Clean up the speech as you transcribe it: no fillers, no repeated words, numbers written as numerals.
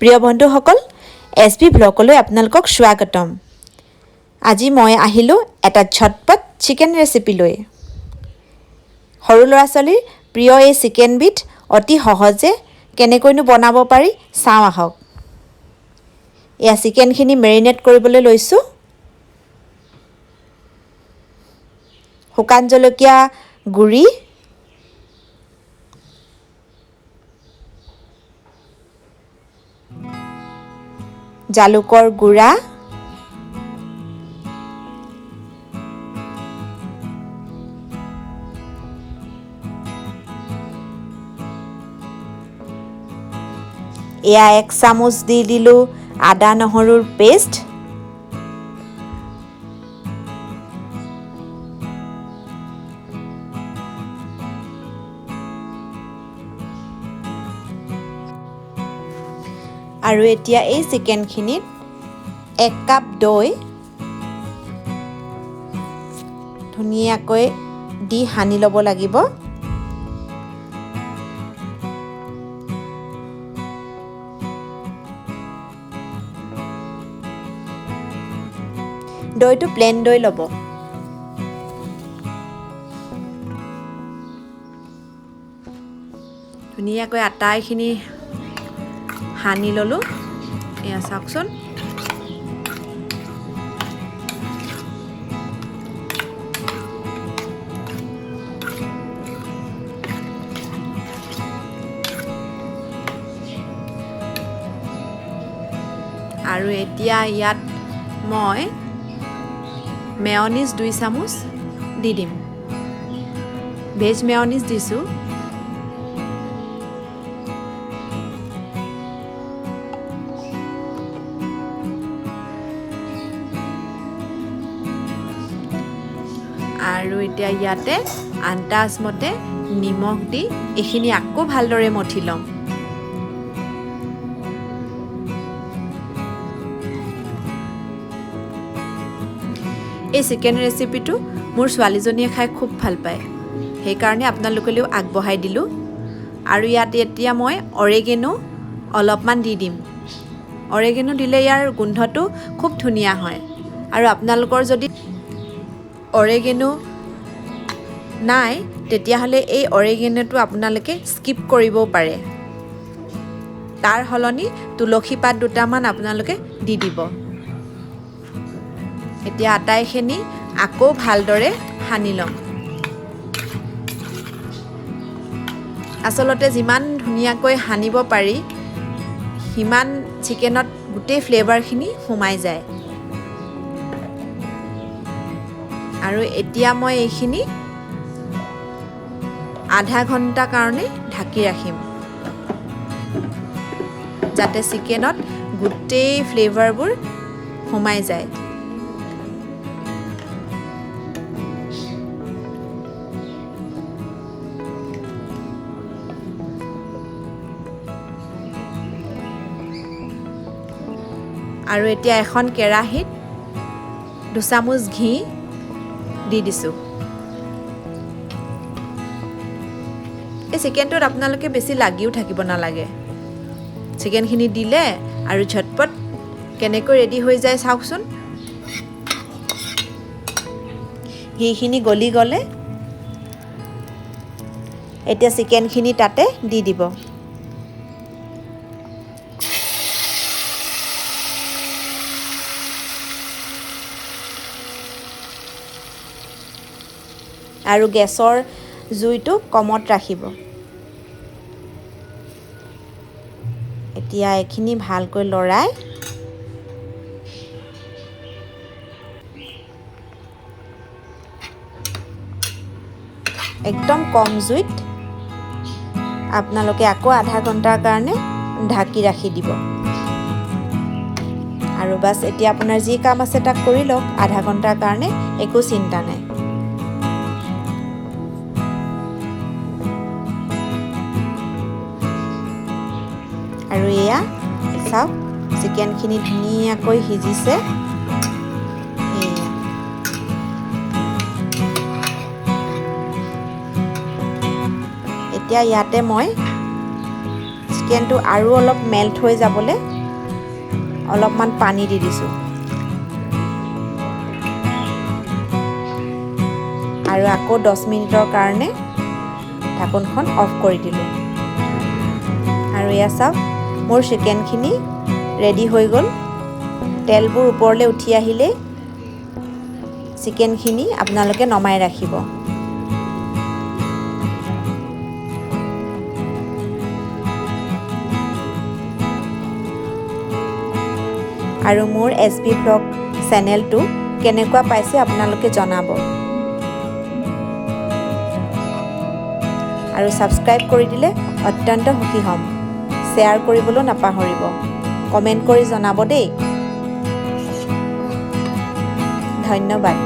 প্ৰিয় বন্ধুসকল, S B ব্লগলৈ আপোনালোকক স্বাগতম। আজি মই আহিলোঁ এটা ঝটপট চিকেন ৰেচিপি লৈ। সৰু ল'ৰা ছোৱালীৰ প্ৰিয় এই চিকেনবিধ অতি সহজে কেনেকৈনো বনাব পাৰি চাওঁ আহক। এয়া চিকেনখিনি মেৰিনেট কৰিবলৈ লৈছোঁ। শুকান জলকীয়া গুড়ি, জালুকৰ গুড়া, এয়া 1 চামুচ দি দিলোঁ আদা নহৰুৰ পেষ্ট, আৰু এতিয়া এই চিকেনখিনিত 1 কাপ দৈ ধুনীয়াকৈ দি সানি ল'ব লাগিব। দৈটো প্লেন দৈ ল'ব। ধুনীয়াকৈ আটাইখিনি সানি ল'লোঁ। এয়া চাওকচোন, আৰু এতিয়া ইয়াত মই মেয়নিজ 2 চামুচ দি দিম। ভেজ মেয়নিজ দিছোঁ। আৰু এতিয়া ইয়াতে আন্দাজমতে নিমখ দি এইখিনি আকৌ ভালদৰে মঠি ল'ম। এই চিকেন ৰেচিপিটো মোৰ ছোৱালীজনীয়ে খাই খুব ভাল পায়, সেইকাৰণে আপোনালোকলৈও আগবঢ়াই দিলোঁ। আৰু ইয়াত এতিয়া মই অৰেগেনো অলপমান দি দিম। অৰেগেনো দিলে ইয়াৰ গোন্ধটো খুব ধুনীয়া হয়। আৰু আপোনালোকৰ যদি অৰেগেনো নাই, তেতিয়াহ'লে এই অৰেগেনোটো আপোনালোকে স্কিপ কৰিবও পাৰে। তাৰ সলনি তুলসী পাত দুটামান আপোনালোকে দি দিব। এতিয়া আটাইখিনি আকৌ ভালদৰে সানি ল'ম। আচলতে যিমান ধুনীয়াকৈ সানিব পাৰি সিমান চিকেনত গোটেই ফ্লেভাৰখিনি সোমাই যায়। আৰু এতিয়া মই এইখিনি আধা ঘণ্টাৰ কাৰণে ঢাকি ৰাখিম, যাতে চিকেনত গোটেই ফ্লেভাৰবোৰ সোমাই যায়। আৰু এতিয়া এখন কেৰাহীত 2 চামুচ ঘি দি দিছোঁ। এই চিকেনটোত আপোনালোকে বেছি লাগিও থাকিব নালাগে। চিকেনখিনি দিলে আৰু ঝটপট কেনেকৈ ৰেডি হৈ যায় চাওকচোন। ঘিখিনি গলি গ'লে এতিয়া চিকেনখিনি তাতে দি দিব। আৰু গেছৰ জুইটো কমত ৰাখিব। এতিয়া এইখিনি ভালকৈ লৰাই একদম কম জুইত আপোনালোকে আকৌ আধা ঘণ্টাৰ কাৰণে ঢাকি ৰাখি দিব। আৰু বাছ এতিয়া আপোনাৰ যি কাম আছে তাক কৰি লওক। আধা ঘণ্টাৰ কাৰণে একো চিন্তা নাই। আৰু এয়া চাওক, চিকেনখিনি ধুনীয়াকৈ সিজিছে। এয়া এতিয়া ইয়াতে মই চিকেনটো আৰু অলপ মেল্ট হৈ যাবলৈ অলপমান পানী দি দিছোঁ। আৰু আকৌ 10 মিনিটৰ কাৰণে ঢাকোনখন অফ কৰি দিলোঁ। আৰু এয়া চাওক, মোৰ চিকেনখিনি ৰেডি হৈ গ'ল। তেলবোৰ ওপৰলৈ উঠি আহিলেই চিকেনখিনি আপোনালোকে নমাই ৰাখিব। আৰু মোৰ এছ বি ভ্লগ চেনেলটো কেনেকুৱা পাইছে আপোনালোকে জনাব আৰু ছাবস্ক্ৰাইব কৰি দিলে অত্যন্ত সুখী হ'ম। শ্বেয়াৰ কৰিবলৈও নাপাহৰিব, কমেণ্ট কৰি জনাব দেই। ধন্যবাদ।